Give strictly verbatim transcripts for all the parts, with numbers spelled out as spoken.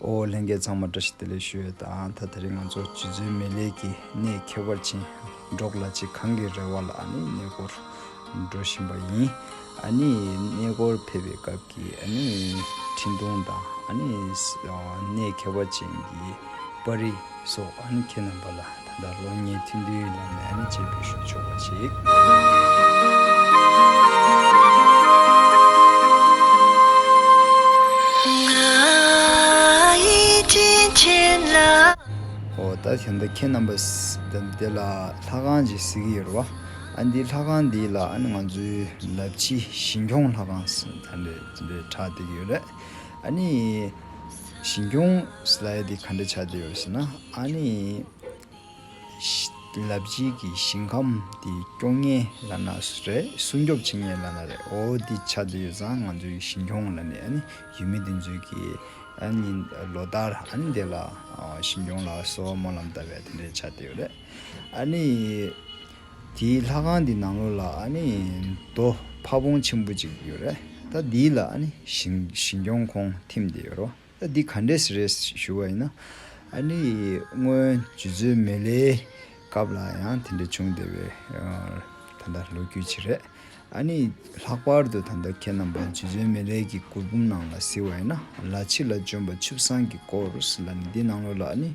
ཨོ་ལྷན་རྒྱས་ཚང་མ་བཀྲ་ཤིས་བདེ་ལེགས་ཞུ་ཡོད། ད་ད་དེ་རིང་ང་ཚོ་རྗེ་བཙུན་མི་ལའི་གི་གནས་ཁྱད་པར་ཅན་འབྲོག་ལ་ཅིག་གངས་ཀྱི་ར་བ་ལ་ཨ་ནི་གནས་སྐོར་འགྲོ་བཞིན་པ་ཡིན། ཨ་ནི་གནས་སྐོར་ཕེབས་པའི་སྐབས་ཀྱི་ཨ་ནི་འཕྲིན་ཐུང་དང་ཨ་ནི་གནས་ཁྱད་པར་ཅན་གྱི་པར་རིས་སོགས་ཨ་ནི་ཁྱེད་རྣམ་པ་ལ་ད་ལྟ་གློག་བརྙན་ཐུང་ཐུང་ལམ་ནས་ཨ་ནི་མཇལ་ཕུལ་ཞུ་ཆོག་པ་ཞིག་ཨོ་ད་དེ་འདྲ་ཁྱེད་རྣམ་པ་ད་འདི་ལ་ལྷ་ཁང་ཅིག་གཟིགས་ཀྱི་ཡོད་རེད་བ། ཨ་འདི་ལྷ་ཁང་འདི་ལ་ཨ་ནི་ང་ཚོའི་ལབ་ཕྱི་ཞིང་སྐྱོང་ལྷ་ཁང་ཟེར་ད་འདྲ་དེ་འདྲ་གྲགས་བསྡད་ཀྱི་ཡོད་རེད། ཨ་ནི་ཞིང་སྐྱོང་ལབ་ཡ་དེ་ག་འདྲ་ཆགས་བསྡད་ཡོད་ཟེར་ན། ཨ་ནི་ལབ་ཕྱི་གི་ཞིང་ཁམས་དེ་སྐྱོང་མཁན་ལབ་ན་རེད། སྲུང་སྐྱོབ་བྱེད་མཁན་ལབ་ན་རེད། ཨོ་འདི་ཆགས་བསྡད་ཡོད་ཙང་ང་ཚོའི་ཞིང་སྐྱོང་ལབ་ནས་ཨ་ནི་ཡུལ་མི་དེ་ཚོའི་གི་ཨ་ནི་ལོ་ལྟར་ཨ་ནི་དེ་ལ་ཨ་ཞིང་སྐྱོང་ལ་གསོལ་བ་སྨོན་ལམ་བཏབ་པའི་དེ་འདྲའི་ཆགས་བསྡད་ཡོད་རེད། ཨ་ནི་དེའི་ལྷ་ཁང་དེ་ནང་ལོགས་ལ་ཨ་ནི་རྡོ་ཕ་བོང་ཆེན་པོ་གཅིག་ཡོད་རེད། ད་འདི་ལ་ཨ་ནི་ཞིང་ཞིང་སྐྱོང་ཁོང་ཐིམ་བསྡད་ཡོད་རེད། ད་འདི་ག་འདྲས་རེད་ཞུ་བ་ཡིན་ན། ཨ་ནི་སྔོན་རྗེ་བཙུན་མི་ལའི་སྐབས་ལ་ཡང་དེ་འདྲ་བྱུང་བསྡད་པའི་ད་ལྟ་ལོ་རྒྱུས་ཅིག་རེད། ཨ་ནི་ལྷག་པར་དུ་ད་ལྟ་ཁྱེད་རྣམ་པ་རྗེ་བཙུན་མི་ལའི་གི་མགུར་འབུམ་ནང་ལ་གཟིགས་པ་ཡིན་ན། ལ་ཕྱི་ལ་བྱོན་པ་ཆུ་བཟང་གི་སྐོར་ལ་ནི་འདི་ནང་ལོགས་ལ་ཨ་ནི་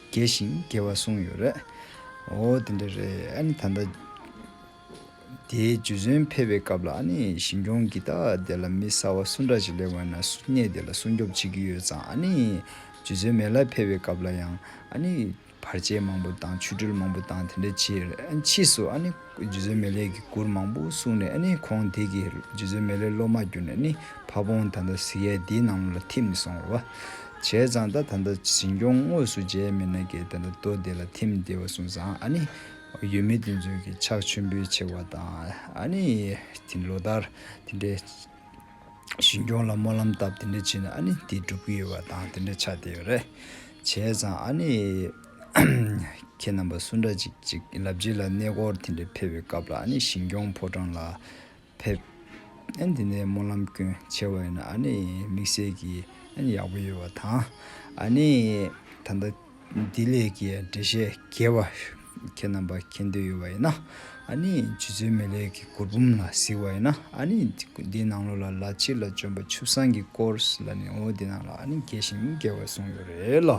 རྒྱས་ཤིང་རྒྱས་པ་གསུངས་ཡོད་རེད། འོ་དེ་འདྲ་རེད། ཨ་ནི་ད་ལྟ་དེའི་རྗེ་བཙུན་ཕེབས་པའི་སྐབས་ལ་ཨ་ནི་ཞིང་སྐྱོང་གི་ད་དེ་ལ་མི་གསར་བ་སུ་འདྲ་ཞིག་སླེབས་པ་ཡིན་ན་སུ་གནས་དེ་ལ་སྲུང་སྐྱོབ་བྱེད་ཀྱི་ཡོད་ཙང་། ཨ་ནི་རྗེ་བཙུན་མི་ལ་ཕེབས་པའི་སྐབས་ལ་ཡང་ཨ་ནི་བར་ཆད་མང་པོ་དང་ཆོ་འཕྲུལ་མང་པོ་དང་དེ་འདྲ་བྱས། ཨ་ནི་ཕྱིས་སུ་ཨ་ནི་རྗེ་བཙུན་མི་ལའི་གི་མགུར་མང་པོ་གསུངས་ནས། ཨ་ནི་ཁོང་དེ་གི་རྗེ་བཙུན་མི་ལའི་སློབ་མ་གྱུར་ནས་ཨ་ནི་ཕ་བོང་ད་ལྟ་གཟིགས་ཡས་དེའི་ནང་ལ་ཐིམ་ནས་སོང་བ། བྱས་ཙང་ད་ད་ལྟ་ཞིང་སྐྱོང་དངོས་སུ་མཇལ་མེད་ན་གི་ད་ལྟ་རྡོ་དེ་ལ་ཐིམ་བསྡད་པ་སོང་ཙང་། ཨ་ནི་ཡུལ་མི་དེ་ཚོས་ཀྱི་ཕྱག་མཆོད་འབུལ་བྱེད་པ་དང་། ཨ་ནི་དེ་ལོ་ལྟར་དེ་འདྲའི་ཞིང་སྐྱོང་ལ་སྨོན་ལམ་བཏབ་དེ་འདྲ་བྱས་ན་ཨ་ནི་དེ་འགྲུབ་ཀྱི་ཡོད་པ་དང་དེ་འདྲ་ཆགས་བསྡད་ཡོད་རེད། བྱས་ཙང་ཨ་ནི་ཁྱེད་རྣམ་པ་སུ་འདྲ་ཅིག་ཅིག་ལབ་ཕྱི་ལ་གནས་སྐོར་དེ་འདྲ་ཕེབས་པའི་སྐབས་ལ་ཨ་ནི་ཞིང་སྐྱོང་ཕོ་བྲང་ལ་ཕེབས། ཨ་ནི་དེ་ནས་སྨོན་ལམ་སྐྱོན་ཆེ་བ་ཡིན་ན་ཨ་ནི་དམིགས་བསལ་གྱི་ཨ་ནི་ཡག་པོ་ཡོད་པ་དང་། ཨ་ནི་ད་ལྟ་འདི་ལས་ཀྱི་འགྲེལ་བཤད་རྒྱས་པ་ཁྱེད་རྣམ་པ་མཁྱེན་འདོད་ཡོད་པ་ཡིན་ན། ཨ་ནི་རྗེ་བཙུན་མི་ལའི་གི་མགུར་འབུམ་ལ་གཟིགས་པ་ཡིན་ན། ཨ་ནི་འདི་ནང་ལོགས་ལ་ལ་ཕྱི་ལ་བྱོན་པ་ཆུ་བཟང་གི་སྐོར་ལ་ནི་འོ་འདི་ནང་ལ་ཨ་ནི་རྒྱས་ཤིང་རྒྱས་པ་གསུངས་ཡོད་རེད་ལ།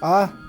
ཨ།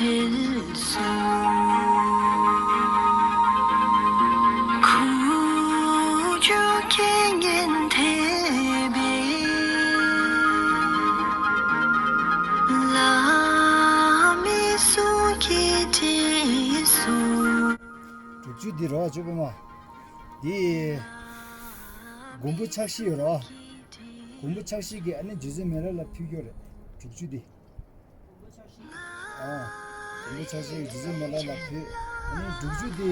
སྒྲུབ་ཆུ་འདི་རོ་ཅོ་པེ་མ། འདི་མགོན་པོ་ཕྱག་བཞི་ཡོད་རོ། མགོན་པོ་ཕྱག་བཞི་གི་ཨ་ནི་རྗེ་བཙུན་མི་ལ་ལ་ཕུལ་རྒྱུ་རེད། སྒྲུབ་ཆུ་འདི། ཨ། དེ་འདྲ་ཆགས་ཤིང་རྗེ་བཙུན་མི་ལ་ལ་ཕུལ། ཨ་ནི་སྒྲུབ་ཆུ་དེ་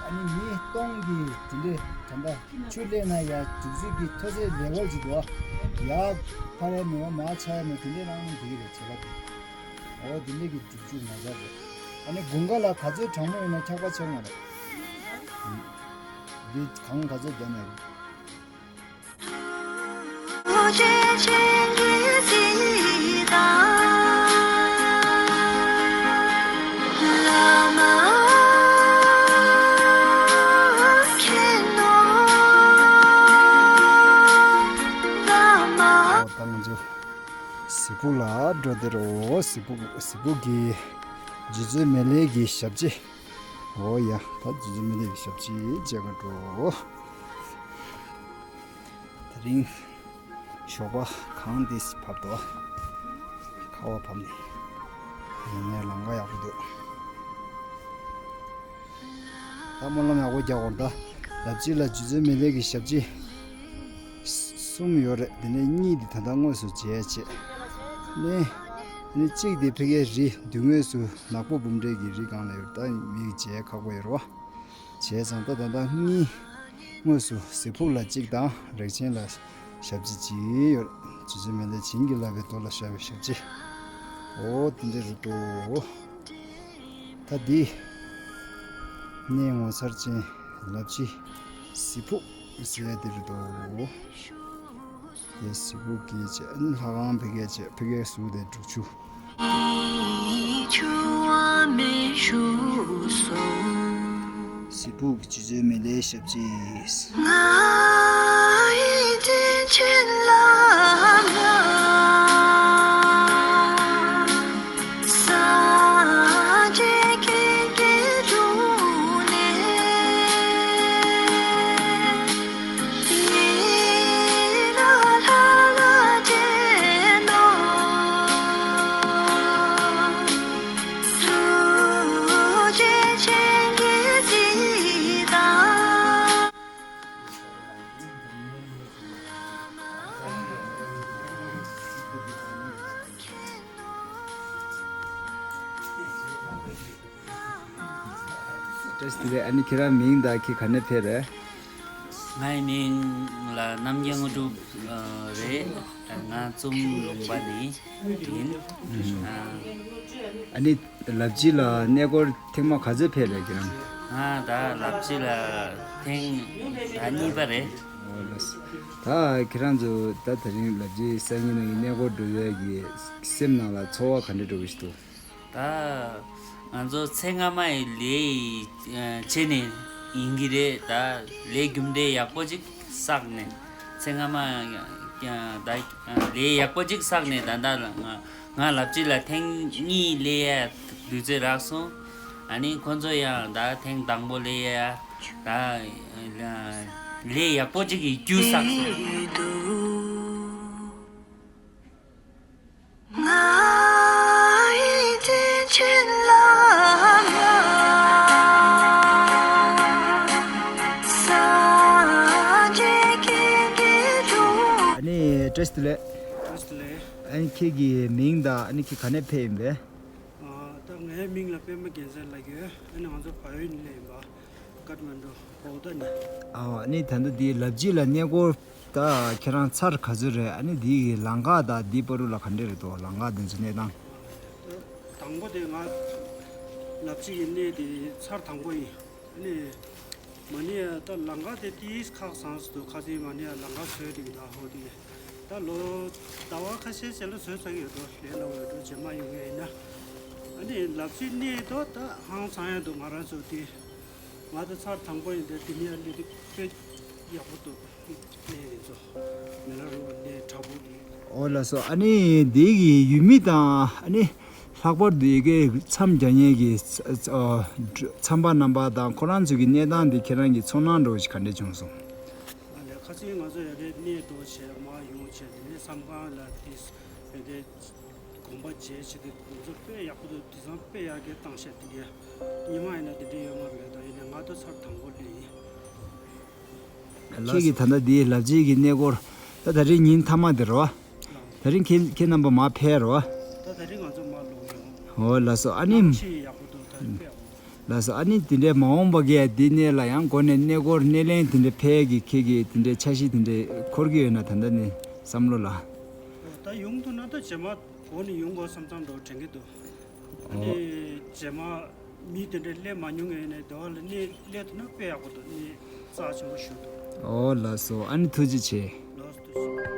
ཨ་ནི་མི་སྟོང་གི་དེ་འདྲའི་ད་ལྟ་ཆུ་སླེབས་ན་ཡ་སྒྲུབ་ཆུ་གི་མཐོ་ཚད་ལེ་ཝལ་ཅིག་འདུག་ཨ། ཡ་ཕར་ཡ་མེད་པ་མར་ཆག་ཡ་མེད་དེ་འདྲའི་རང་འདི་གི་རེད་བྱེད་ལ་དེ། འོ་དེ་འདྲའི་གི་སྒྲུབ་ཆུ་ང་ཚ་རེད། ཨ་ནི་དགུན་ཁ་ལ་ག་ཚོད་གྲང་མོ་ཡོད་ན་འཁྱག་པ་ཆག་ང་རེད། འདི་གང་ག་ཚོད་བརྒྱབ་ན་རེད། ད་ང་ཚོ་གཟིགས་ཕུག་ལ་འགྲོ་དེ་རོ། གཟིགས་ཕུག་གཟིགས་ཕུག་གི་རྗེ་བཙུན་མི་ལའི་གི་ཞབས་རྗེས། འོ་ཡ། ད་རྗེ་བཙུན་མི་ལའི་གི་ཞབས་རྗེས་མཇལ་ག་འགྲོ། དེ་རིང་ཞོགས་པ་གངས་འདི་བབས་འདུག་ཁ་བ་བབས་ནས་ཡིན་ནའི་ལམ་ཁ་ཡག་པོ་འདུག་ད་སྨོན་ལམ་ཡག་པོ་རྒྱག་དགོས་ད། ལབ་ཙེ་ལ་རྗེ་བཙུན་མི་ལའི་གི་ཞབས་རྗེས་གསུམ་ཡོད་རེད། དེ་ནས་གཉིས་འདི་ད་ལྟ་དངོས་སུ་མཇལ་བྱས་ནས། ནས་གཅིག་དེ་ཕ་གིའི་རི་མདུན་ངོས་སུ་ནག་པོ་འབུམ་འདྲེ་གི་རི་སྒང་ལ་ཡོད། ད་མིག་མཇལ་ཁག་པོ་ཡོད་རེད་བ། བྱས་ཙང་ད་ད་ལྟ་གཉིས་དངོས་སུ་གཟིགས་ཕུག་ལ་གཅིག་དང་རེག་ཆེན་ལ་ཞབས་རྗེས་གཅིག་ཡོད། རྗེ་བཙུན་མི་ལའི་བྱིན་གྱིས་བརླབས་པའི་རྡོ་ལ་བཞག་པའི་ཞབས་རྗེས། འོ་དེ་འདྲ་རེད་དོ། ད་འདི་གནས་ངོ་མཚར་ཅན་ལབ་ཙེ་གཟིགས་ཕུག་ཟེར་ཡ་དེ་རེད་དོ། དེ་གཟིགས་ཕུག་གི་བྱས་ཨ་ནི་ལྷ་ཁང་ཕ་གིའི་བྱས་ཕ་གིའི་ཟུར་དེ་འབྲུག་ཆུ། གཟིགས་ཕུག་རྗེ་བཙུན་མི་ལའི་ཞབས་རྗེས། བཀྲ་ཤིས་བདེ་ལེགས། ཨ་ནི་ཁྱེད་རང་མིང་དང་ཁྱེད་ག་ནས་ཕེབས་རེད། ངའི་མིང་ལ་རྣམ་རྒྱལ་དངོས་གྲུབ་རེད། ང་ཙུམ་ལུང་པ་ནས་ཡིན། ཨ་ནི་ལབ་ཙེ་ལ་གནས་སྐོར་ཐེངས་མ་ག་ཚོད་ཕེབས་རེད་ཁྱེད་རང་། ང་ད་ལབ་ཙེ་ལ་ཐེངས་ད་གཉིས་པ་རེད། ཨོ་ལགས་སོ། ད་ཁྱེད་རང་ཚོ་ད་དེ་རིང་ལབ་ཙེ་སང་ཉིན་ནང་གི་གནས་སྐོར་འགྲོ་ཡས་ཀྱི་སེམས་ནང་ལ་ཚོར་བ་ག་འདྲ་འདྲ་བོ་ཞིག་འདུག་ད་ང་ཚོ་ཚེ་སྔ་མ་ཡི་ལས་ཡི་ཆེད་ནས་ཡིན་གྱི་རེད། ད་ལས་རྒྱུ་འབྲས་ཡག་པོ་ཅིག་བསགས་ནས་ཚེ་སྔ་མ་ད་ལས་ཡག་པོ་ཅིག་བསགས་ནས་ད་ལྟ་ང་ང་ལབ་ཙེ་ལ་ཐེངས་གཉིས་སླེབས་ཡ་དུས་ཚོད་རག་སོང་། ཨ་ནི་ཁོ་ཚོ་ཡང་ད་ཐེངས་དང་པོ་སླེབས་ཡ་ད་ལས་ཡག་པོ་ཅིག་གི་རྒྱུ་བསགས་སོང་། ཨ་ནི་བཀྲ་ཤིས་བདེ་ལེགས། བཀྲ་ཤིས་བདེ་ལེགས། ཨ་ནི་ཁྱེད་ཀྱི་མིང་དང་ཨ་ནི་ཁྱེད་ག་ནས་ཕེབས་ཡིན་པས། ཨ། ད་ངའི་མིང་ལ་པད་མ་རྒྱལ་མཚན་ལབ་ཀྱི་ཡོད། ཨ་ནི་ང་ཚོ་བལ་ཡུལ་ནས་ཡིན་པ། ཀཏ་མན་ཌུ་བྷོ་ཊ་ནས། ཨ་ནི་ད་ལྟ་འདི་ལབ་ཙེ་ལ་གནས་སྐོར་ད་ཁྱེད་རང་ཚར་ག་ཚོད་རེད། ཨ་ནི་འདི་གི་ལམ་ཁ་དང་འདི་བར་དུ་ལ་ག་འདྲས་རེད་དོ། ལམ་ཁ་འདི་ཚོ་གནས་སྟངས། དང་པོ་དེ་ང་ལབ་ཙེ་གི་གནས་དེ་ཚར་དང་པོ་ཡིན། ཨ་ནི་མ་ཎི་ཡ་ད་ལམ་ཁ་དེ་ཏིས་ཁག་བཟང་སུ་དུ་ཁ་སང་མ་ཎི་ཡ་ལམ་ཁ་བཟོས་འདུག་ད་ཧོ་དེ་ད་ལོ་ཟླ་བ་ཁ་ཤས་ཤིག་ལ་བཟོས་ཚར་ཡོད་དོ། ལས་སླ་བོ་ཡོད་དོ། རྗེས་མ་ཡོང་ཡ་ཡིན་ན། ཨ་ནི་ལབ་ཙེ་གནས་དོ་ད་ཧང་སང་ཡ་འདུག་ང་རང་ཚོ་དེ་ང་ད་ཚར་དང་པོ་ཡིན་དེ་དེ་ནས་ཡ་ལས་དེ་དཔེ་ཡག་པོ་འདུག་གནས་དེ་ཚོ་མི་ལ་རུ་བ་གནས་དྲག་པོ་འདུག་ཨོ་ལགས་སོ། ཨ་ནི་འདི་གི་ཡུལ་མི་དང་ཨ་ནི་ ལྷག་པར་དུ་ཡ་གིའི་མཚམས་རྒྱག་མཁན་གྱི་ཨ་མཚམས་པ་རྣམ་པ་དང་ཁོ་རང་ཚོ་གི་གནས་སྟངས་དེ་ཁྱེད་རང་གི་ཚོར་སྣང་འདྲ་བོ་ཞིག་ག་འདྲས་བྱུང་སོང་། ཨ་ལས། ཁ་སང་ང་ཚོ་ཡ་གིའི་གནས་སྟངས་བྱས་མར་ཡོང་བྱས། དེ་ནས་མཚམས་ཁང་ལ་དེ་ཡ་གིའི་དགོངས་པ་བཞེས་བྱས་ཏེ། ང་ཚོ་དཔེ་ཡག་པོ་འདུག་དེང་སང་དཔེ་ཡག་གི་བཏང་ཤག་དེ་འདྲས། ཉི་མ་ཡིན་ན་དེ་འདྲས་ཡོད་མ་རེད། ད་ཡིན་ནའི་ང་ཚོ་ཚར་དང་པོ་སླེབས་ཡིན། ཁྱེད་ཀྱིས་ད་ལྟ་འདིའི་ལབ་རྗེས་ཀྱི་གནས་སྐོར། ད་ད་རིང་ཉིན་མཐའ་མ་དེ་རེད་བ། ད་རིང་ཁྱེད་ཁྱེད་རྣམ་པ་མར་ཕེབས་རེད་བ། ད་ད་རིང་ང་ཚོ་མར་ལོག་ཡོང་། འོ་ལགས་སོ། ཨ་ནི། ཆེས་ཡག་པོ་འདུག་ད་རིང་དཔེ་ཡག་པོ་འདུག་ལགས་སོ། ཨ་ནི་དེ་འདྲའི་མ་འོངས་པ་གི་འདི་ནས་ལ་ཡང་འགོ་ནས་གནས་སྐོར་སྣེ་ལེན་དེ་འདྲའི་ཕེབས་ཀྱི་ཁྱེད་ཀྱིས་དེ་འདྲའི་འཆར་གཞི་དེ་འདྲའི་འཁོར་གྱི་ཡོད་ན། ད་ལྟ་ནས་བསམ་བློ་ལ། འོ་ད་ཡོང་ཐུབ་ན་ད་རྗེས་མ་འགོ་ནས་ཡོང་དགོས་བསམ་བསམ་འདྲ་བོ་དྲན་གྱི་འདུག་ཨ་ནི་འོ། རྗེས་མ་མི་དེ་འདྲ་སླེབས་མ་མྱོང་མཁན་ཡིན་ནའི་དེ་བ་ལ་གནས་སླེབས་ཐུབ་ན་དཔེ་ཡག་པོ་འདུག་གནས་རྩ་ཆེན་པོ་ཞིག་འདུག་འོ་ལགས་སོ། ཨ་ནི་ཐུགས་རྗེ་ཆེ། ལགས་སོ། ཐུགས་རྗེ་ཆེ།